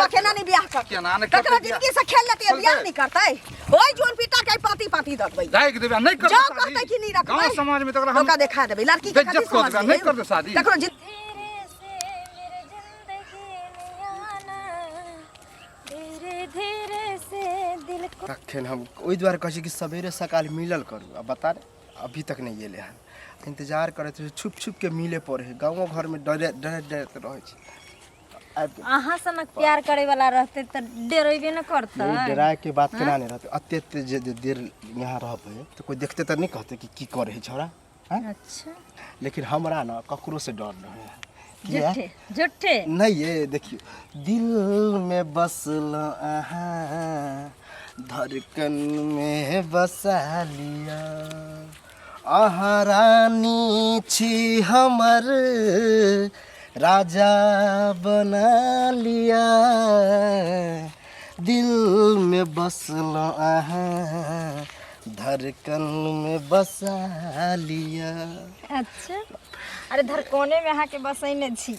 बापा केना नहीं बियाह करतै? केना नहि करतै ककरो बियाह? जिंदगी से खेल लेतै, बियाह करतै। नहीं करतै? ओइ जोन पिता के पाती पाती दखबै। राखि देबै आ नहि करतै जो शादी। कहतै कि नहीं रखबै। गाँव समाज में तऽ ओकरा हम ओकरा देखा देबै लड़की के। बेइज्जत कथी कऽ देबै, समझबै? नहि करतै शादी। ककरो धीरे से मेरे जिंदगी में आना, धीरे धीरे से दिल को। तखन हम ओहि दुआरे कहै छी कि सवेरे सकाल मिलल करू। आ बता रे, अभी तक नहि एलै हन। इंतजार करैत रहै, छुप छुप के मिले पड़ै है। गाँवो घरमे डरे डरे डरैत रहै छी। आबि गेल। अहाँ सनक प्यार करे वाला रहते तऽ डरेबे न करतै। नहीं, डराए के बात केना नहि रहतै? एते एते जे जे देर यहाँ रहबै तऽ कोइ देखतै तऽ नहि कहतै कि की करै है छौड़ा? आँय? अच्छा। लेकिन हमरा ने ककरो से डर नहि है। किया? झूठे झूठे। नहीं, ये देखियो, दिल में बसल अहाँ, धड़कन में बसा लिया अहाँ, रानी छी हमर, राजा बना लिया। दिल में बसल अहाँ, धड़कन में बसा लिया। अच्छा, अरे धरकोने में अहाँके बसैने छी,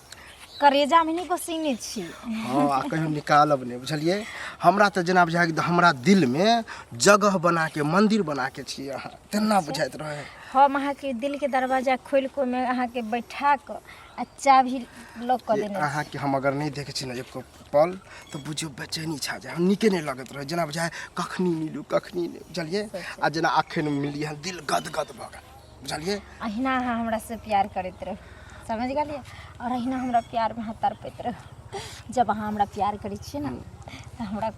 करेजा में नहीं बसैने छी। हँ, आ कहियो निकालब नहि, बुझलियै? हमरा तऽ जेना बुझाय कि हमरा दिलमे जगह बनाके, मन्दिर बनाके छी अहाँ, तेना बुझाइत रहै। हम अहाँके दिल के दरवाजा खोलि कऽ ओहिमे अहाँके बैठा कऽ आ चाभी लॉक कऽ देने छी। अहाँके हम अगर नहि देखै छी ने एको पल तऽ बुझियौ बेचैनी छा जाय, नीके नहि लगैत रहै। जेना बुझाय कखनी मिलू, कखनी नहि, बुझलियै? आ जेना अखन मिललियै हन, दिल गदगद भऽ गेल, बुझलियै? अहिना अहाँ हमरा से प्यार करैत रहू, समझ गेलियै? आओर अहिना हमरा प्यारमे अहाँ तड़पैत रहू। जब अहाँ हमरा प्यार करै छियै ने तऽ हमरा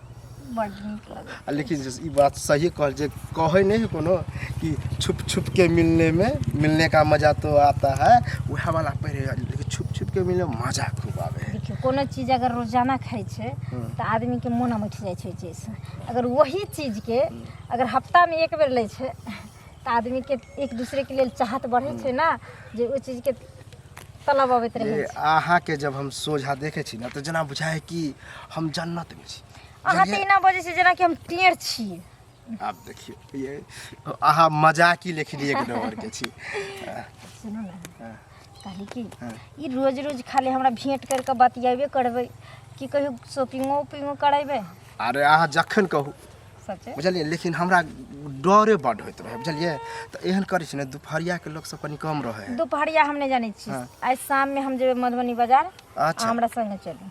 बड्ड नीक लगै। आ लेकिन जे ई बात सही कहल जे कहै नहि है कोनो कि छुप छुप के मिलने में मिलने का मजा तो आता है, वएह वाला पढ़े। लेकिन छुप छुप के मिलने में मजा खूब आवे है। देखियौ, कोनो चीज अगर रोजाना खाइ छै तऽ आदमीके मोन अमठि जाइ छै ओहि चीजसँ। अगर वही चीजके अगर हफ्तामे एक बेर लै छै तऽ आदमीके एक दूसरेके लेल चाहत बढ़ै छै ने, जे ओहि चीजके तलब अबैत रहै ये छै। अहाँके जब हम सोझा देखै छी ने तऽ जेना बुझाइ है कि हम जन्नतमे छी। अहाँ तऽ एना बजै छी जेनाकि हम टेढ़ छी। आब देखियौ, ये अहाँ मजाकी लेकिन एक नंबर के छी। सुनू ने, कहली कि ई रोज रोज खाली हमरा भेंट करि कऽ बतियाबे करबै कि कहियो शॉपिंगो उपिंगो करेबै? अरे अहाँ जखन कहू। सचे? बुझलियै, लेकिन हमरा डरे बड्ड होइत रहै, बुझलियै? तऽ एहन करै छै ने, दुपहरियाके लोक सब कनि कम रहै है। दुपहरिया हम नहि जानै छी। आइ शाममे हम जेबै मधुबनी बाजार। अच्छा। अहाँ हमरा संगे चलू।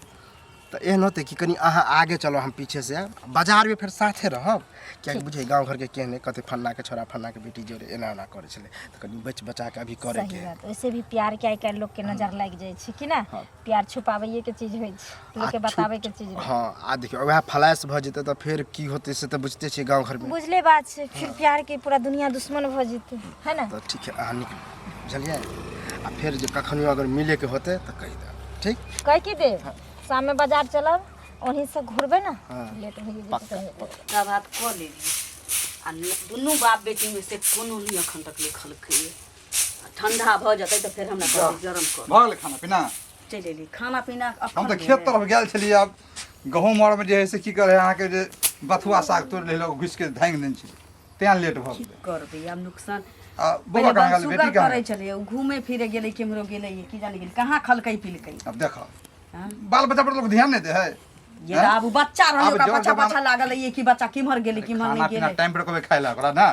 तऽ एहन होतै कि कनि अहाँ आगे चलो, हम पीछे से आयब। बाजारमे फेर साथे रहब, कियाकि बुझै गाँव घरके केहन है, कते फल्लाँके छोरा फल्लाँके बेटी जोड़े एना एना करै छलै, तऽ कनि बचि बचा कऽ अभी करैके सही है। बात। वैसे भी प्यार के आइ काल्हि लोकके नजर लागि जाइ छै कि ना? प्यार छुपाबैए के चीज होइ छै, लोकके बताबै के चीज नहि। हँ, आ देखियौ, वएह फ्लैश भऽ जेतै तऽ फेर की होतै से तऽ बुझिते छियै गाँव घरमे। बुझले बात छै, फिर प्यार के पूरा दुनिया दुश्मन भऽ जेतै, है ना? तऽ ठीक है, अहाँ निकलू, बुझलियै? आ फेर जे कखनो अगर मिलैके होतै तऽ कहि देब, ठीक? कहि की देब, शाममे बाजार चलब, वहीं से घुरबै ने। लेट भइए जेतै। पक्का। तऽ पक्का। सब बात कऽ लेलियै आ दुनू बाप बेटीमे से कोनो नहि एखन तक लिखलकै। आ ठंडा भऽ जेतै तऽ फेर हमरा कहतै गरम कर। भऽ गेलै खाना पीना? चलि एली खाना पीना। हम तऽ खेत तरफ गेल छलियै। आब गहूँम आरमे जे हइ से की करै अहाँके जे बथुआ साग तोड़ि लेलक, घुसिके धाँगि देने छलै, तेँ लेट भऽ की गेलै। करबै आब नुकसान। आ बौआ पहिले कहाँ गेल? सुगर बेटी कहाँ करै गेल? छलै, ओ घूमे फिरे गेलै, केम्हरो गेलै, की जाने गेलै कहाँ खलकै पिलकै। आब देखऽ, हाँ? बाल बच्चा पर लोक ध्यान नहि दै है। ये तऽ आब उ बच्चा रहलै, आब ओकरा जर पाछा जमाना- पाछा लागल है कि बच्चा केम्हर गेलै, केम्हर खाना नहि पीना गेलै। टाइम पर कहबै खाय लए ओकरा ने।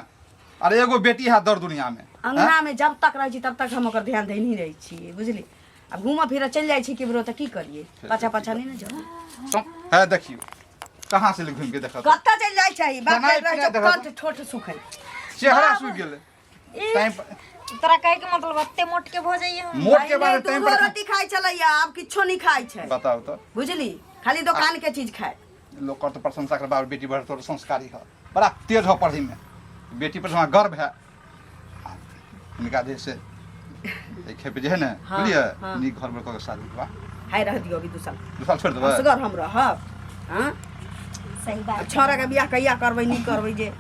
अरे एगो बेटी है दर दुनिया में। अंगना में जब तक रहै छी तब तक हम ओकर ध्यान दै नहीं रहै छियै, बुझली? आब घूमऽ फिरऽ चलि जाइ छी केम्हरो तऽ की करियै, पाछा पाछा नहि ने जाउ। है देखियौ कहाँ से घूमि के देखत। कतऽ चलि जाइ छै बाप? खेनाइ रहै पिनाइ छै देखत। कंठ ठोठ सुखै। चेहरा सूखि गेलै टाइम पर। तोरा कहे के मतलब एते मोट के भऽ जाइए हम? मोट के बारे टाइम दूधो पर रोटी खाइ छलैया, आब किछो नहि खाइ छै। बताउ तऽ। बुझली, खाली दोकान के चीज खाय। लोग कर तो प्रशंसा कर, बाप बेटी बड़ तोर संस्कारी है, बड़ा तेज हो पढ़ी में, बेटी पर हमरा गर्व है। आ हिनका जे से एहि खेप जे है ने। हाँ, बुझलियै? हाँ। नीक घर में कऽ के शादी विवाह हाय, रह दियौ अभी 2 साल। 2 साल छोड़ि देबै। असगर हम रहब? हाँ। सही बात। छौड़ा के बियाह कहिया करबै, नहि करबै जे?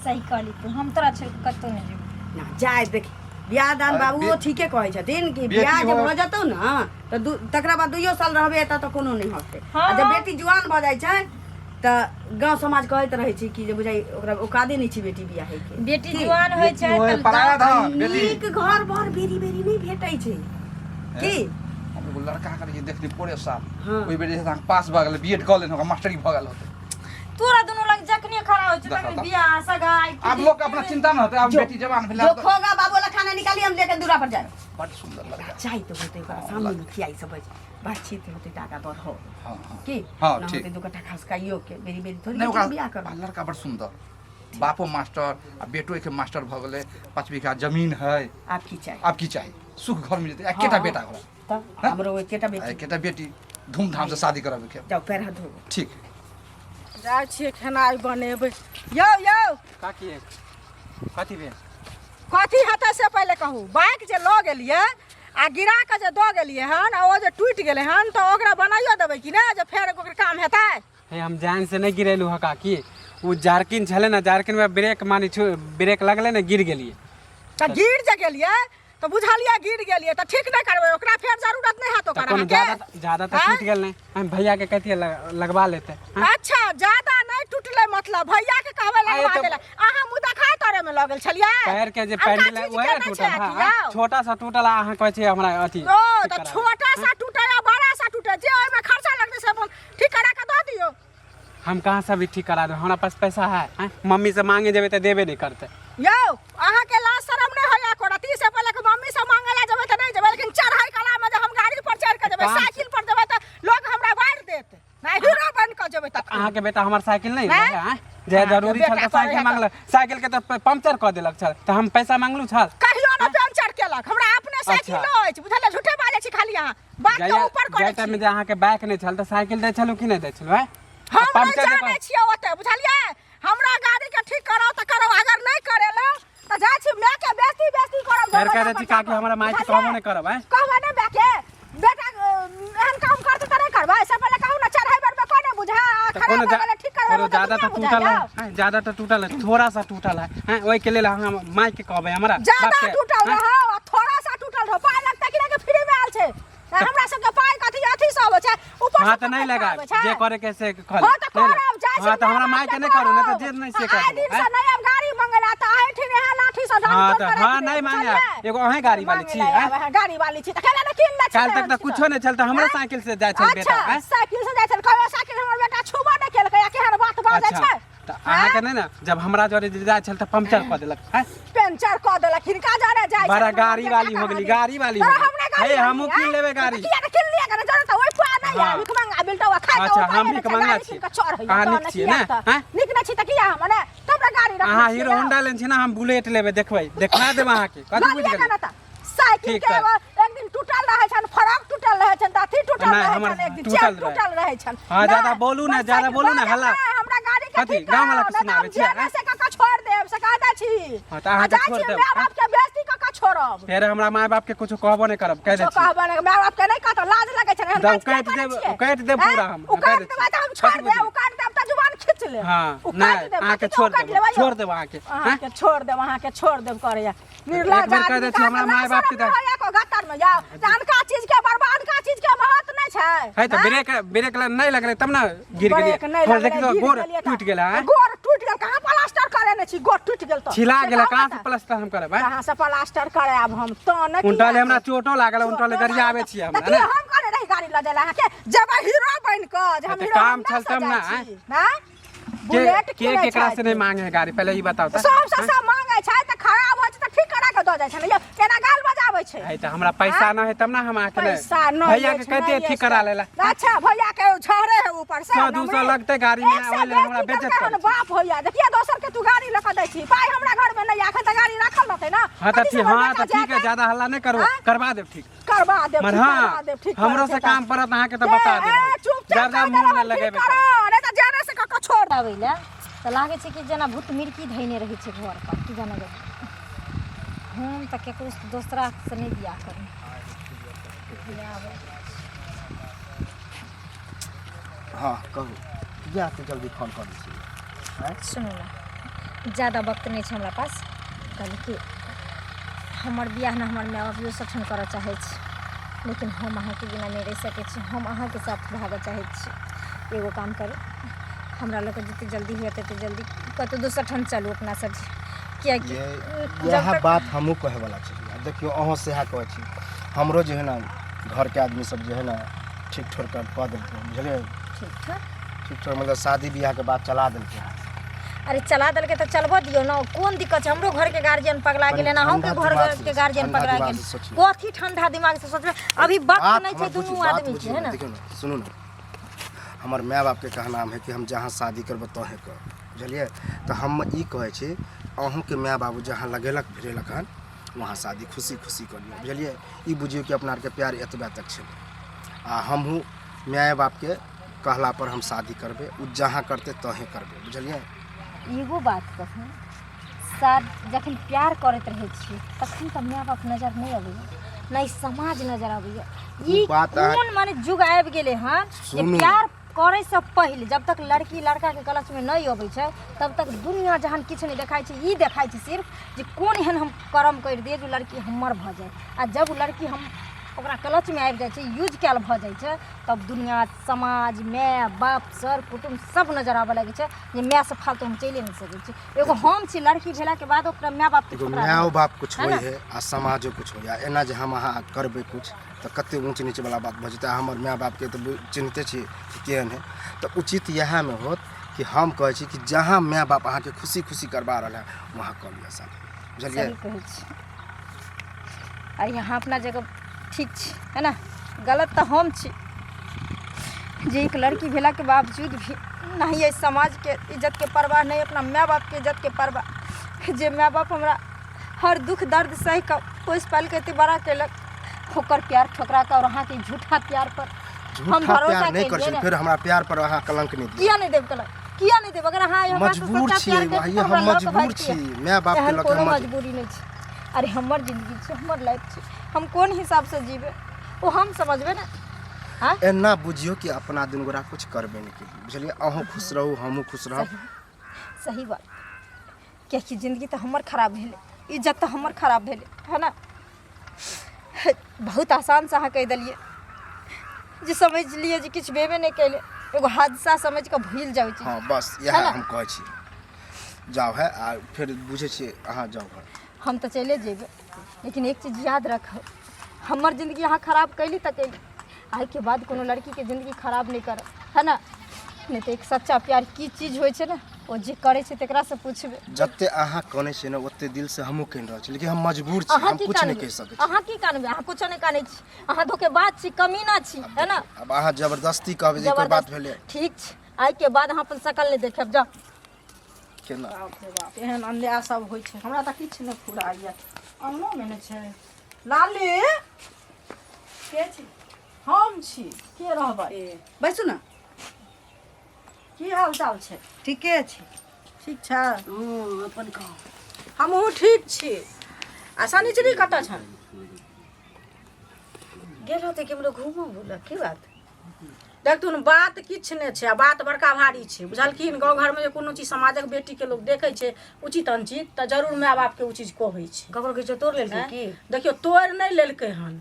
सही कहली तू, हम तोरा छोड़ के कतौ नहि जेबौ। ना जाय, देखी बियाह दान अरे बाबू ठीके कहै छथिन कि बेटी बियाह जे हो- भऽ जेतौ ने तऽ दू तकरा बाद 2 साल रहबे एतऽ तऽ कोनो नहि होतै। हाँ, आ जब हाँ। बेटी जुआन भऽ जाइ छै तऽ गाँव समाज कहैत रहै छै कि जे बुझाइ ओकरा औकादे नहि छै बेटी बियाहे के। बेटी की? जुआन होइ बेटी छै होय तऽ पराया धन बेटी नीक घर बर बेरी बेरी नहि भेटै छै की? एगो लड़का के रहिए देखली पूरे साल हाँ। ओहि बेर जे छै से अहाँके पास भऽ गेलै बी एड कऽ लेने ओकरा मास्टरी भऽ गेल होतै तोरा दुनू लग जखने खड़ा होइ छै देखा तखने तऽ। बियाह सगाई आब लोक अपना चिंता न होतै आब बेटी जवान भेलै जो आब तऽ खोगा बाबू वाला खाना निकाली हम लेके दूरा पर जाए बड सुंदर लड़का चाय तो होते ओकरा सामने में खियाई सब बातचीत होते तऽ आगा बढ़ो हाँ हाँ की हाँ, ना ठीक। होते दू कट्ठा खसकाइयो के बेरी बेरी थोड़ी नहि बेटी ओकरा के बियाह करब आ, लड़का बड़ सुंदर बापो मास्टर आ बेटो एक मास्टर भऽ गेलै 5 बीघा जमीन है आब की चाही आब की चाही सुख घर में जेतै एकेटा हाँ। बेटा ओकरा तब हाँ? हमरो एकेटा आ बेटी एकेटा बेटी धूमधाम से शादी कराबे के जाओ पैर हाथ धो ठीक जाइ छियै खेनाइ बनेबै यौ यौ काकी कथी भेल कथी हेतै से पहिले कहू बाइक जे लऽ गेलियै आ गिरा कऽ जे दऽ गेलियै हन आ ओ जे टूटि गेलै हन तऽ ओकरा बनाइयो देबै कि नहि जे फेर ओकर काम हेतै हे हम जान से नहीं गिरेलू हँ काकी ओ जार्किन छलै ने जार्किन में ब्रेक मानी छु ब्रेक लगलै ने गिर गेलियै तऽ गिर जे गेलियै तऽ बुझलियै गिर गेलियै तऽ ठीक नहि करबै ओकरा फेर जरूरत नहि हैत तऽ ओकर कोनो अहाँके ज्यादा ज्यादा तऽ आँय? टूटि गेल नहि हम भैया के कहतियै लगवा लेते आँय? अच्छा ज्यादा नहि टूटलै मतलब भैया के कहबै आये लगवा तऽ- देला अहाँ मुँह देखाय तोरे में लगल छलियै पैर के जे अनका पैंडल है चीज वएह के नहि टूटल छै हाँ अथी, यौ। छोटा सा टूटल आ अहाँ कहै छियै हमरा अथी ओ ठीक तऽ करा छोटा सा टूटे या बड़ा सा टूटे जे ओहिमे खर्चा लगतै से अपन ठीक करा के दऽ दियौ हम कहाँ से अभी ठीक करा देब हमरा पास पैसा है आँय? मम्मी से मांगे जेबै तऽ देबे नहि करतै यौ अहाँके लाज शरम नहि होइया कोरती से पहिले के मम्मी से मांगे ला जेबै तऽ नहि जेबै लेकिन चढ़ाई कला में जे हम गाड़ी पर चढ़ के जेबै काम- साइकिल पर जेबै तऽ लोग हमरा बारि देत नहि हीरो बन के जेबै तखन अहाँके बेटा हमर साइकिल नहि हैं? लेले आँय? जे अहाँके जरूरी छल बेटा तऽ साइकिल कहै है मांगलक साइकिल के तऽ पंक्चर कऽ देलक छल तऽ हम पैसा मांगलू छल कहियो ने पंचर केलक हमरा अपने साइकिल अच्छा। अछि बुझलियै झूठे बाजै छी खाली अहाँ बात के जाहि ऊपर करै जाहि टाइममे छी जे अहाँके बाइक नहि छल तऽ साइकिल दै छलहुँ कि नहि दै छलहुँ आँय? हम नहि पंक्चर जे जानै कऽ- छियै ओते बुझलियै हमरा गाड़ी के ठीक कराउ तऽ कराउ अगर नहि करेलहुँ तऽ जाइ छी माय के बेइज्जती बेइज्जती करब फेर दरवाजा कह दै पर छी काकी जाकऽ। हमरा मायके बुझलियै? कहबो नहि करब आँय? कहबै नहि मायके बेटा एहन काम करतै तऽ नहि करबै से पहिले कहू ने चढ़ाइ बेर में कोने बुझा आ तऽ खराब कोनो भऽ गेलै ठीक करबै कोनो तऽ ज्यादा तऽ दुनिया टूटल है बुझाइ आँय, ज्यादा तऽ टूटल है थोड़ा सा टूटल है आँय, ओहिके लेल अहाँ मायके कहबै हमरा ज्यादा बापके, टूटल आँय? रहो आ थोड़ा सा टूटल रहो पाइ लगतै कि नहि कि फ्री में आयल छै हमरा सबके पाइ कथी अथी सब होइ छै ऊपर हाँ से तऽ नहि पैसा लगायब आबै छै। जे करे के से कर हाँ तऽ करब जाइ छी हाँ तऽ हमरा माय के नहि करू नहि तऽ जे नहि से आइ करू दिन से आँय? नहि आब गाड़ी मंगेला तऽ आइ ठिन एहन लाठी से डांग हाँ तोड़ तऽ के हाँ राखि नहि देब, मांगे बुझलियै? एगो अहें गाड़ी वाली छी मांगे ला आँय? आब, गाड़ी वाली छी तऽ केना ने कीन लै छी काल्हि तक तऽ कुछो नहि छल तऽ हमरे साइकिल से जाइ छल बेटा अच्छा आँय? साइकिल से जाइ छल कहियो साइकिल हमर बेटा छुबो नहि केलकै आ केहन बात बाजै अच्छा छै तऽ अहाँके नहि ने जब हमरा जरे जे जाइ छल तऽ पंक्चर कऽ देलक आँय? पंचर कऽ देलक हिनका जरे जाइ बड़ा छल, गाड़ी हमर वाली बेटा हो गेली, कहानी। गाड़ी वाली हो तऽ गेली। हमरे गाड़ी हे, वाली, हमहूँ कीन आँय? लेबै गाड़ी। तऽ किया ने कीन लिअ गने जरे तऽ ओहि पाय नहि हाँ। आबि भीख मंगा बिलटौआ खाइ अच्छा, हम भीख मंगा छी। अहाँ नीक छियै ने, आँय? नीक नहि छी तऽ किया हम ने तब ने गाड़ी रखने अहाँ छियै हीरो ने। होंडा लेने छी ने हम बुलेट लेबै देखबै देखा देब अहाँके कथी लऽ बुझि लिअ गेलियै गने तऽ। साइकिल ठीक के है। एगो एक दिन टूटल रहै छनि फरक टूटल रहै छनि तऽ अथी टूटल नहि, रहै हमर छनि एक दिन टूटल चेन रहै। टूटल रहै छनि हाँ, ज्यादा नहि, बोलू ने, बस ज्यादा साइकिल बोलू ने, बाजब हल्ला। नहि, हमरा गाड़ी के कथी, ठीक गाँव वाला कराउ, के नहि तऽ हम सुनाबै छियै, जेने आँय? से कऽ कऽ छोड़ि देब से कह दै छी हाँ, तऽ अहाँके आ जाइ छोड़ि छी देब, माय बाप के बेइज्जती कऽ कऽ छोड़ब फेर हमरा माय बाप के कुछो कहबो नहि करब कहि दै जो छी कहबो नहि माय बाप के नहि कहतो लाज लगै छै एहन तऽ काज किया उकाटि करै देब- छियै? उकाटि देब आँय? पूरा हम, उकाटि उकाटि देबै तऽ हम कथी छोड़ि देब बुझलियै? उकाटि देब तऽ जुबान खींच लेब हाँ, उकाटि नहि, देब अहाँके कथी के छोड़ि उकाटि देब, लेबै यौ? छोड़ि देब अहाँके, आँय? अहाँके छोड़ि देब अहाँके छोड़ि देब करैया निर्लज एक बेर कहि आदमी दै छी, हमरा अहाँके माय बाप के लाज शरम नहि होइया को गत्तर में जाओ अनका चीज के बर्बाद का चीज के महत्व नहि छै है तऽ आँय? ब्रेक ब्रेक नहि लगलै तब ने गिर गेलियै ब्रेक नहि थोड़ा लगलै, देखियौ गिर गोड़ गेलियै तऽ- टूटि गेल है गोड़ टूटि गेल कहाँ प्लास्टर करेने छी गोड़ टूटि गेल तऽ छिला से गेल कहू कहाँ ने से प्लास्टर हम करब आँय? कहाँ से प्लास्टर करायब हम तऽ नहि उनटले हमरा चोटो लागल उनटले गरिया आबै छियै हमरा तऽ ने हम कहने रही गाड़ी लऽ जाय अहाँके जेबै हीरो बनि कऽ जे हम तऽ हीरो काम होंडा छल से तब जाइ ने, छी, नहि के बुलेट के किनै केकरा छै से नहि मांगे है गाड़ी पहले ई बताओ तऽ सब से सब मांगे छै तऽ खराब होइ छै तऽ ठीक करा के दऽ जाइ छै ने यौ केना गाल बजाबै छै है तऽ हमरा पैसा न है तब ना हम अहाँके नहि पैसा न भैया के अछि, कहते नहि ठीक करा अछि। लेला अच्छा भैया के झहरे है ऊपर से 100 200 लगतै गाड़ी में, ओहि लेल हमरा बेज्जत करै छै। बाप होइया देखिए दोसर के तू गाड़ी लऽ के दै छी पाइ हमरा घर में नहीं एखन तऽ गाड़ी राखल रहतै ना हाँ तऽ कथी से ठीक हमर हाँ बेटा तऽ ठीक है जायत? ज्यादा हल्ला नहीं करू आँय? करवा देब ठीक करवा देब मगर ठीक हाँ करवा देब ठीक हमरो करै से छै काम तऽ। पड़त अहाँके तऽ ए, बता ए, देब चुपचाप ज्यादा कह मुँह देलहुँ, नहि ठीक लगेबै करो, नहि तऽ जाने से कऽ कऽ छोड़ आबै लए तऽ लागै छै कि जेना भूत मिर्की धयने रहै छै घर पर की जाने गेल हम तऽ ककरो दोसरासँ नहि बियाह करू बियाह हाँ कहू किया एते जल्दी फोन कऽ दै छियै सुनू ने ज्यादा वक्त नहि छै हमरा पास कहली कि हमर बियाह ने हमर माय बाप दोसर ठाम करऽ चाहै छै लेकिन हम अहाँके बिना नहि रहि सकै छी हम अहाँके साथ भागऽ चाहै छी एगो काम करू हमरा लऽ कऽ जतेक जल्दी हुए ततेक जल्दी कतहु दोसर ठाम चलू अपना सब किएकि ये जब इएह तक बात हमहूँ कहैवला छलियै आ देखियौ अहूँ सएह कहै छी हमरो जे है ने घरके आदमी सब जे है ने ठीक ठोर कर कऽ देलकै, बुझलियै? ठीक ठाक। ठीक ठोर मतलब शादी बियाहके बात चला देलकै। अरे चला देलकै तऽ चलबऽ दियौ ने, कोन दिक्कत छै? हमरो घरके गार्जियन पगला कनि गेलै ने, अहूँके ठण्डा घर दिमाग से के गार्जियन ठण्डा पगला दिमाग गेल। से सोचियौ। कथी ठंडा दिमाग से सोचबै? अभी वक्त बात नहि छै हमर दुनू बुझियौ, बात आदमी के, बुझियौ है ने? देखियौ ने, सुनू ने, हमर माय बापके कहनाम है कि हम जहाँ शादी करबै तहें करब, बुझलियै? तऽ हम ई कहै छी, अहूँके माय बाबू जहाँ लगेलक भिड़ेलक हन वहाँ शादी खुशी खुशी कऽ लिअ, बुझलियै? ई बुझियौ कि अपना आरके प्यार एतबे तक छलै आ हमहूँ माय बापके कहला पर हम शादी करबै, ओ जहाँ करतै तहें करबै, बुझलियै? एगो बात कहूँ, शाद जखन प्यार करैत रहै छी तखन तऽ माय बाप नजर नहि अबैया, नहि समाज नजर अबैया। ई बात अहाँ- कोन माने युग आबि गेलै हन जे सुनू। प्यार करैसँ पहिले जब तक लड़की लड़काके कलचमे नहि अबै छै तब तक दुनिया जहान किछु नहि देखाइ छै। ई देखाइ छै सिर्फ जे कोन एहन हम कर्म करि दियै जे ओ लड़की हमर भऽ जाय। आ जब ओ लड़की हम ओकरा क्लचमे आबि जाइ छै, यूज कयल भऽ जाइ छै, तब दुनिया समाज माय बाप सर कुटुम्ब सब नजर आबऽ लगै छै जे मायसँ फालतू हम चलिए नहि सकै छी। एगो हम छी लड़की भेलाके बाद ओकरा माय बापके एगो ठुकरा मायो देलक। बाप कुछ है होइ ने? है आ समाजो कुछ होइ है। एना जे हम अहाँ करबै कुछ तऽ कते ऊँच नीच वाला बात भऽ जेतै। आ हमर माय बापके तऽ चिन्हते छियै कि केहन है। तऽ उचित इएहमे होत कि हम कहै छी कि जहाँ माय बाप अहाँके खुशी खुशी करबा रहल है वहाँ कऽ लिअ शादी, बुझलियै? सही कहै छी। आ यहाँ अपना जगह ठीक छी, है ना? गलत तऽ हम छी जे एक लड़की भेलाके बावजूद भी नहीं एहि समाजके इज्जतके परवाह, नहि अपना माय बापके इज्जतके परवाह। जे माय बाप हमरा हर दुख दर्द सहि कऽ पोसि पालि कऽ एते बड़ा केलक, ओकर प्यार ठोकरा कऽ और अहाँके झूठा प्यार पर हम झूठा भरोसा प्यार नहि करै केलियै छी। ने। फेर हमरा प्यार पर अहाँ कलंक नहि दिअ। किया नहि देब कलंक? किया नहि देब? अगर अहाँ हमरा से मजबूर सच्चा छियै प्यार करती भाई, तऽ हमरा हम लऽ कऽ मजबूर भागतियै। छी माय बापके एहन लऽ कऽ कोनो हम मजबूरी नहि छै। अरे हमर जिंदगी छै, हमर लाइफ छै, हम कोन हिसाबसँ जीबै ओ हम समझबै ने। हाँ एना बुझियौ कि अपना दुनू गोरा कुछ करबे नहि केलियै, बुझलियै? अहूँ खुश रहू, हमहूँ खुश रहब। सही बात, कियाकि जिंदगी तऽ हमर खराब भेलै, इज्जत तऽ हमर खराब भेलै, है ना? बहुत आसानसँ अहाँ कहि देलियै जे समझ लिअ जे किछु भेबे नहि केलै, एगो हादसा समझि कऽ भूलि जाउ चीज। हँ, बस इएह है ना? हम कहै छी, जाउ है आ फेर बुझै छियै, अहाँ जाउ घर। हम तऽ चले जेबै, लेकिन एक चीज याद रखब, हमर जिंदगी अहाँ खराब कैली तऽ कैली, आइके बाद कोनो लड़कीके जिंदगी खराब नहि करब, है ना? नहि तऽ एक सच्चा प्यार की चीज होइ छै ने, ओ जे करै छै तकरासँ पुछबै। जते अहाँ कनै छियै ने ओते दिल से हमहूँ कनि रहल छी, लेकिन हम मजबूर छी, अहाँ हम की कुछ नहि कानबै? कहि सकै छी। अहाँ की कानबै? अहाँ कुछो नहि कानै छी, अहाँ धोखेबाज छी, कमीना छी, है ना? आब अहाँ जबरदस्ती कहबै जे कोइ बात जबरदस्त भेलै। ठीक छै, आइके बाद अहाँ अपन शकल नहि देखब, जाउ। केना बाप रे बाप, एहन अन्याय सब होइ छै, हमरा तऽ किछु नहि फुराइए। अङ्गनोमे नहि छै। लाली के छी? हम छी, के रहबै? ए, बैसू ने। की हाल चाल छै? ठीके छै। ठीक छै। हँ, अपन कहू। हमहूँ ठीक छी। आ शनिचरी कतऽ छनि? गेल होतै केम्हरो घूमऽ बुलऽ। की बात? देखथुन, बात किछु नहि छै आ बात बड़का भारी छै, बुझलखिन? गाँव घरमे जे कोनो चीज समाजक बेटीके लोक देखै छै उचित अनुचित तऽ जरूर माय बापके ओ चीज कहै छै। ककरो किछो तोड़ि लेलकै की? देखियौ, तोड़ि नहि लेलकै हन,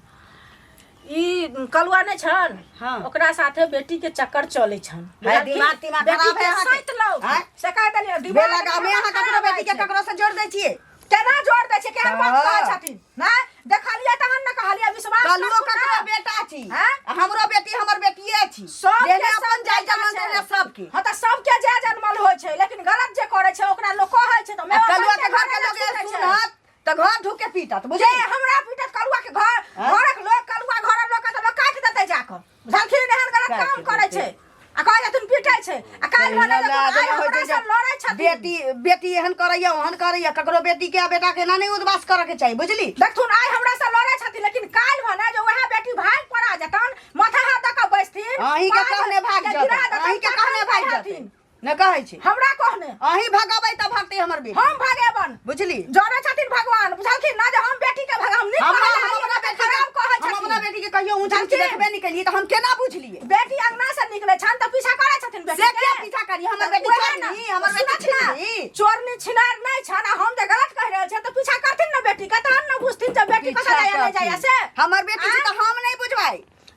ई कलुआ नहि छन? हाँ। ओकरा साथे बेटी के चक्कर चलै छन। है, दिमाग तिमाग बेटी खराब के है अहाँके। सैत लौ आँय? से कह देलियै, दिमाग बेलगामे अहाँ ककरो खराब बेटी के छै। ककरो से जोड़ दै छियै? केना जोड़ दै छै? केहन बात हाँ। कहै छथिन? नहि देखलियै तहन ने कहलियै, विश्वास कलुओ करथुन ककरो ने। बेटा छी आँय? आ हमरो बेटी हमर बेटिए छी। सबके जेहने सब अपन जाय बेटा जनमल छै। तेहने सबके। हाँ तऽ सबके जाय जनमल होइ छै, लेकिन गलत जे करै छै ओकरा लोक कहै छै तऽ आ माय बाप कलुआ के के घर के घरे लोग सुनै छै। सुनत तऽ घर ढुक के पीटत, जे बुझली? हमरा पीटत कलुआ के घर आँय? घरक लोक, कलुआ घरक लोक के तऽ लोक काटि देतै जाकऽ, बुझलखिन? एहन गलत काटि काम करै देतै। छै आ कहै छथिन पीटै छै आ काल्हि भने तहिना देखू आइ होइ हमरा छै से जे लड़ै छथिन। बेटी बेटी एहन करैया ओहन करैया, ककरो बेटी के आ बेटा के एना नहि उदबास करऽ के चाही, बुझली? देखथुन, आइ हमरा से लड़ै छथिन, लेकिन काल्हि भने जे वएह बेटी भागि पड़ा जेतन, माथा हाथ दऽ कऽ बैसथिन, अहीं के पाइ कहने भागि के जेतै, गिरा देतनि, अहीं के तखन कहने भागि जेतै। कहथिन। नहि कहै छी हमरा कहने अहीं भगबै तऽ भगतै हमर बेटी। हम भगेबन, बुझली? जानै छथिन भगवान, बुझलखिन ना जे हम बेटी के भगा हम नीक हम कहै हम अपना अपना बेटी के खराब कहै हम अपना छथिन। बेटी के कहियो ऊँच नीच बुझलखिन? देखबे नहि केलियै तऽ हम केना बुझलियै? बेटी अंगना से निकले छन तऽ पीछा करै छथिन बेटी से के। किया पीछा करी? हमर बेटी वएह ने, चोरनी, हमर बेटी सुनत ना, छिनरी। चोरनी छिनार नहि छन आ हम जे गलत कहि रहल छियै तऽ पीछा करथिन ने बेटी के, तहन ने बुझथिन जे बेटी कतऽ पीछा जाइया नहि जाइया करथिन। से। हमर बेटी छी आँय? तऽ हम नहि बुझबै।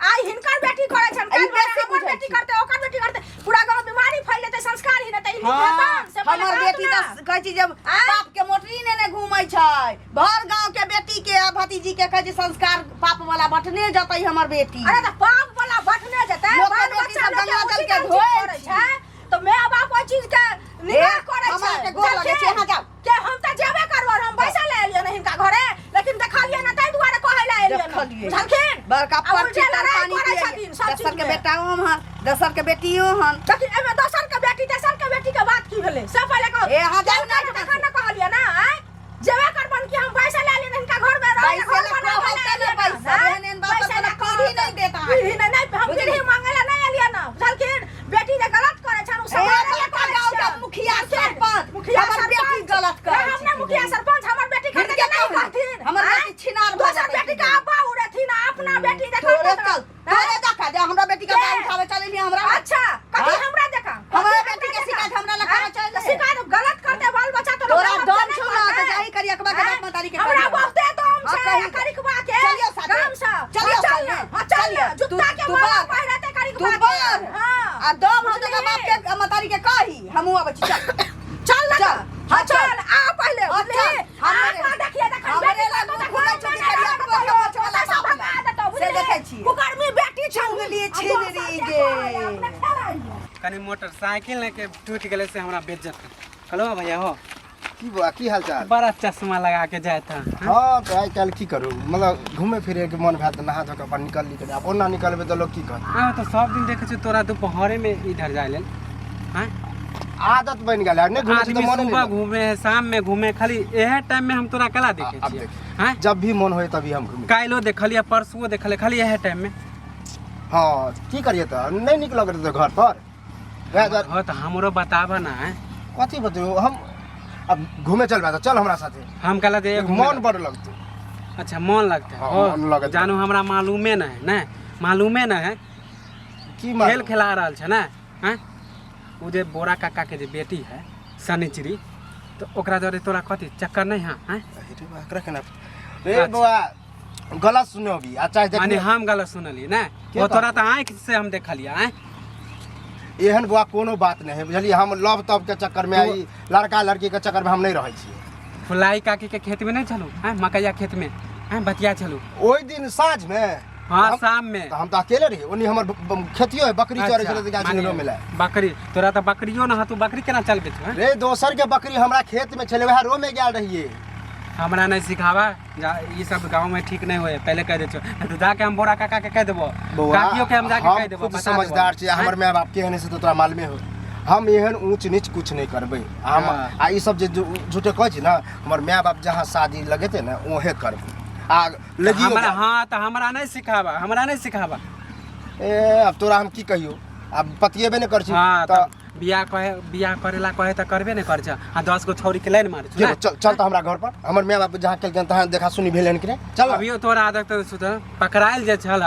आइ हिनकर बेटी करै छन, ई काल्हि बेसी हमर बुझै बेटी छी। करतै, ओकर बेटी करतै, पूरा गाँव बीमारी फैल जेतै, संस्कार ही हेतै, ई नीक हाँ, हेतन से पहिले हमर कहत बेटी ना। तऽ कहै छी जब आँय? बाप के मोटरी नेने घूमै छै भर गांव के बेटी के आ भतीजी के कहै छै संस्कार पाप वाला बटने जतै हमर बेटी। अरे तऽ पाप वाला बटने जेतै, लोक के बाल बेटी बच्चा सब लोक के गंगा जल उचित के उचित धोए करै छी। छै तऽ माय बाप ओहि चीज के निगाह करै हमरा छै के गोर लगै छै, अहाँ जाउ। के हम तऽ जेबे करबै, हम बैसल ले एलियै ने हिनका घरे, लेकिन देखलियै ने ताहि दुआरे कहै लए एलियै ने। देखलियै। बुझलखिन? बड़का आ परची उल्टे तर लड़ाइ पानी करै पियैए। छथिन सब दोसर चीज के मे। बेटा हन, दोसर के बेटियो हन। देखिन एहिमे दोसर के बेटी तेसर के बेटी के बात की भेलै से पहिले कहू। ए, अहाँ जाउ ने जेबे करबै तखन ने कहलियै ने, आँय? जेबे करबनि कि हम पैसा लए लियनि हिनका घर मे रहै पैसे घर लए बनाबै कहब लए तऽ ने एलियै ने, पैसा, आँय? एहन एहन बात पैसा तऽ लए पीढ़ी कहब नहि देत अहाँके। पीढ़ी नहि, नहि, हम बुझलियै? पीढ़ी मांगै लए नहि एलियै ने, बुझलखिन? बेटी जे गलत करै छनि ओ ए, सम्हारै लए बड़का करै गाँव के छियनि। मुखिया बुझलखिन? सरपंच, मुखिया हमर बेटी सरपंच। गलत करै हम ने छथिन। मुखिया सरपंच हमर बेटी खरीद हिनके के नहि कहू, कहथिन। हमर आँय? बेटी छिनार भऽ दोसर जेतै। बेटी के अब्बा उड़ेथिन आ अपना बेटी जे तोरे करतै चल, तोरे देखा जे हमरा बेटी के के? बाल उठावे चलेली हमरा। अच्छा, कथी हाँ? हमरा देखा? हमरा कथी बेटी के देखा? शिकायत हमरा लग हाँ? कहाँ चल तऽ शिकायत गलत करते बाल बच्चा तो तोरा गलत दम नहि छौ ना करतै। तऽ जाही करियकबा के हाँ? बाप महतारी के हमरा करियौ। बहुते दम हाँ, छै कही। करिकबा के। चलियौ साथे। दम से। चलियौ हाँ, चल साथे। ना, हाँ, चल ना। चलियौ। जुत्ता तू- के तू माला बार। पहिरते तू करिकबा के। बार। हाँ। आ दम हम तोरा बाप बुझलिही? के महतारी के कही हमहूँ अबै छी चल। चल ना चल, तऽ। हाँ, हाँ, चल, आ पहिले, हाँ, बुझलिही? चल। आ हमरे- कऽ देखिए, देखन हमरे बेटी लग कतौ घुमै देखन छौ कि नहि करियकबा रहतौ, के बचवला ओतऽ सब बाप भगा देतौ, से बुझलिही? देखै छियै। कुकर्मी बेटी छौ। चुगली आ छिनरी दोसर के गे। कहै, अपने खेलाइ। कनी मोटरसाइकिल ने के टूटि गेलै से हमरा बेज्जत कहलो भैया हो। की बौआ, की हाल चाल? बड़ा चश्मा लगा के जाए था। हाँ तऽ आइ काल्हि की करू, मतलब घूमे फिरे के मन भेल तऽ नहा धो कऽ अपन निकलली कनि। आब ओना निकलबै तऽ लोक की कहत? हाँ तऽ सब दिन देखै छियै तोरा दोपहरे में इधर जाए लेल। हाँ आदत बनि गेल है, नहि घूमै छी आदमी तऽ मने सुबह नहि। घूमे है, शाम में घूमे, खाली एहे टाइम में हम तोरा कला देखे आब छियै। देख। हाँ जब भी मन होय तभी हम घूमी। काल्हिो देखलियै, परसुओ देखलियै, खाली एहे टाइम में। हाँ की करियै तऽ नहि नीक लगैत रहै घर पर, वएह दुआरे। हो तऽ हमरो बताबऽ ना। है कथी बतैयौ हम? अब घूमे चलबै तऽ चल हमरा साथे। हम कहला जे मन बड़ लगतौ। अच्छा मन लगतै? हाँ, हो मन लगत। जानू हमरा मालूमे नहि है, ने मालूमे नहि है। की खेल मालूम? खेला रहल छै ने। हैं ओ जे बोरा काका के जे बेटी है शनिचरी, तऽ ओकरा जरे तोरा कथी चक्कर नहीं है? हैं अरे बा, एकरा केना रे? अच्छा। बौआ गलत सुनो अभी आ चाहे माने देखने। हम गलत सुनलियै ने? के वो तोरा तऽ आँखि से हम देखलियै। आँय एहन बौआ कोनो बात नहि है, बुझलियै? हम लव तव के चक्कर में, ई लड़का लड़की के चक्कर में हम नहि रहै छियै। फुलाई काकी के खेत में नहीं छलू? हैं मकैया खेत में हैं बतिया छलू ओहि दिन साँझ में? हाँ हम- शाम में। तऽ हम तऽ अकेले रही ओनी, हमर खेतियो है, बकरी चरै छलै तऽ गाछ माने में मिला। बकरी तोरा तऽ बकरियो न हतू, बकरी केना चलबै छौ? हैं रे दोसर के बकरी हमरा खेत में छलै, वएह रो में गेल रहियै। हमरा नहीं सिखावा जा, ई सब गांव में ठीक नहीं होए, पहले कह दे छो। नहीं तो जाके हम बोरा काका के कह देबो, बौआ काकियो के हम जाके हम कह देबो, खुद बता देबो। समझदार छी। हमर माय बाप केहन है से तऽ तोरा मालूमे हो। हम एहन ऊँच नीच कुछ नहि करबै हम। हाँ। आ ई सब जे झूठे कहै छी ने, हमर माय बाप जहाँ शादी लगेतै ने ओहे करबै आ लगियो। हमरा हाँ तऽ हमरा नहीं सिखावा, हमरा नहीं सिखावा। ए अब तोरा हम की कहियो, आब पतिएबे नहि करै छी। हाँ तऽ तऽ बियाह कहे, बियाह करेला कहे तऽ करबे नहीं कर छ, आ 10 गो छौरी के लाइन मार के चल चल तऽ हमरा घर पर हमर माय बाप जहाँ केलखिन तहाँ देखा सुनी भेल हन कि नहि, चल। अभियो तोरा आदत तऽ सुधर पकड़ायल जे छल,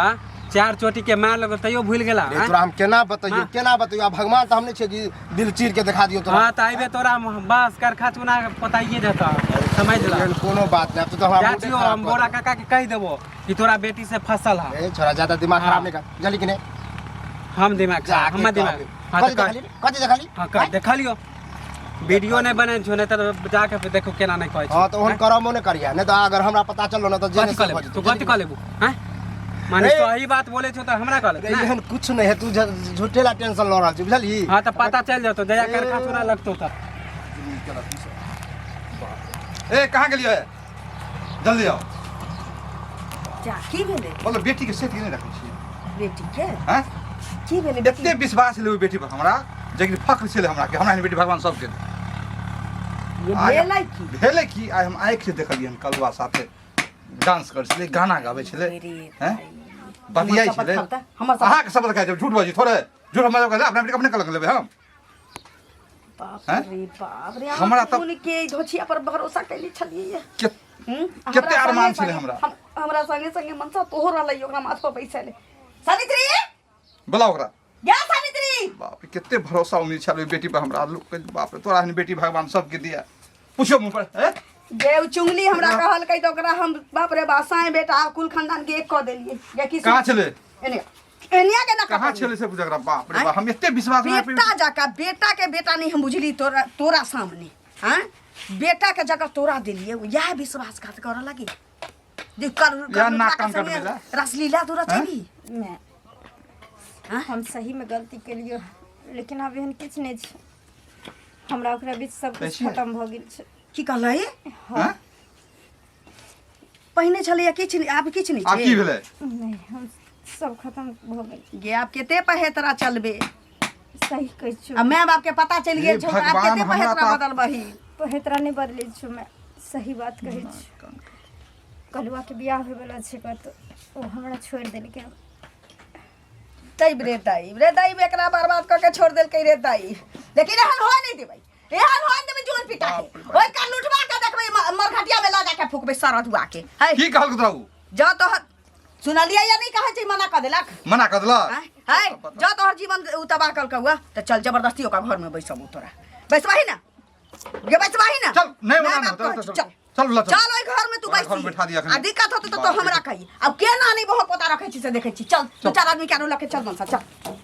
चार चोटी के मार लगल तैयो भूल गेला। रे आँय? तोरा हम केना बतैयो? हाँ। केना बतैयो? आ भगवान तऽ हम नहि छियै कि दिल चीर के देखा दियौ तोरा। हाँ तऽ अइबे तोरा हम बस करखा चुना के पोताइए जेतऽ, समझ ला। एहन कोनो बात नहि, आब तू तऽ हमरा जा मूडे छियो खराब हम कऽ बोरा देलही। काका के कहि देबो कि तोरा बेटी से फसल है। ए छोरा, ज्यादा दिमाग हाँ। खराब नहि कर, बुझली कि नहि? हम दिमाग जा खराब के हमर दिमाग कहबै। हाँ कथी तऽ कह। देखली? कथी देखली? हाँ कह, देखलियो वीडियो नहीं बने छो, नहीं तऽ जाके देखो केना नहीं कहै हाँ छै। तऽ ओहन करमो नहि करिया, नहि तऽ अगर हमरा पता चललो ने तऽ जे कथी कह लेबू तू? कथी कह लेबू? हैं माने रे। सही बात बोले छो तऽ हमरा कह रे लेबू? एहन कुछ नहि है, तू झूठे ला टेंशन लऽ रहल छी, बुझलही? हाँ तऽ पता चलि जेतौ जहिया करखा चूड़ा लगतौ तऽ। ए कहाँ गेलियै? जल्दी आओ। जा की भेलै? मतलब बेटीके सेठ नहि रखै छियै? बेटी के आँय की भेलै? एते विश्वास छलै ओहि बेटी पर हमरा, जेकि फख्र छलै हमरा कि हमरा एहन बेटी भगवान सबके दे। ये आइ भेलै की? भेलै की, आइ हम आँखि से देखलियै हन, कलुआ साथे डांस करै छलै, गाना गाबै छलै, अरे हैं बतियाइ हमर शपथ छलै। खाउ तऽ, हमर शपथ। अहाँके शपथ खाइ छै, झूठ बजै थोड़े झूठ हम अपना बेटीके अपने कलंक लेबै हम। बाप हैं? रे बाप रे, हमरा हमरा तऽ- कोन के धोछिया पर भरोसा कैले छलियै? के हम्म? कते हमरा अरमान संगे छलै संगे- हमरा। हमरा संगे संगे मनसा तोहो रहलै ओकरा माथ पर बैसले। सावित्री बोला ओकरा। या सावित्री। बाप रे, कते भरोसा उम्मीद छल ओहि बेटी पर हमरा। लोक कहै, बाप रे, तोरा एहन बेटी भगवान सबके दिया। पूछो मुँह पर ए? जे उ चुंगली हमरा कहलकै तऽ ओकरा हम बाप रे बा साँय बेटा कुल खानदान के एक कऽ देलियै। जे की कहाँ छलै? एने एनिया के ना कहाँ छलै से पूछ ओकरा। बाप रे बाप, हम एते विश्वास हमरा पे- बेटा जका बेटा के बेटा नहीं हम बुझली तोरा, तोरा सामने। हाँ बेटा के जगह तोरा देलिए इएह विश्वासघात करऽ लगी जे कर या नाक कान कटबै ला। रसलीला तू रचेबी मैं हम सही में गलती केलियो लेकिन आब एहन किछु नहि छै हमरा ओकरा बीच सब कहै किछु छियै? खतम भऽ गेल छै की कहलही हँ? पहिने छलैया किछु नहि आब किछु नहि आब की छै भेलै नहि हम सब खतम भऽ गेल गे आब कते पहेतरा चलबे सही कहै छियौ आ माय बाप के पता चलि हे गेल छौ तऽ आब भगवान, कते हमरा पहेतरा तऽ- बदलबही पहेतरा नहि बदलै छियौ मैं सही बात कहै छियौ कलुआके बियाह होइवला छै कतौ ओ हमरा छोड़ि देलकै तै रे दाई रे दाई एकरा बर्बाद कऽ के छोड़ देलकै रे दाई लेकिन एहन होय नहि देबै एहन होय नहि देबै जोन पिटा के ओहि कान उठबा के देखबै मरघटिया में लऽ जाके फूकबै सरधुआ के है की कहलक तोरा उ जा तोहर सुनलियै या नहि कहै छै मना कऽ देलक मना कऽ देलक आँय? है जा तोहर जीवन उ तबाह कलकौ तऽ चल जबरदस्ती ओकरा घरमे बैसबू तोरा बैसबही ने गे बैसबही ने चल, नहि मना माय बाप नहि, कहै चल, छै, चल, चल, ल, चल। चल ओहि घर में तू ओकरा घर में बैसी बैठा दिअ एखन। आ दिक्कत होतौ तऽ बाप रे। हमरा कही अब केना नहीं बहुत पता रखै छी से देखै छी चल दू चार आदमी के आरो लऽ के चल मनसा चल।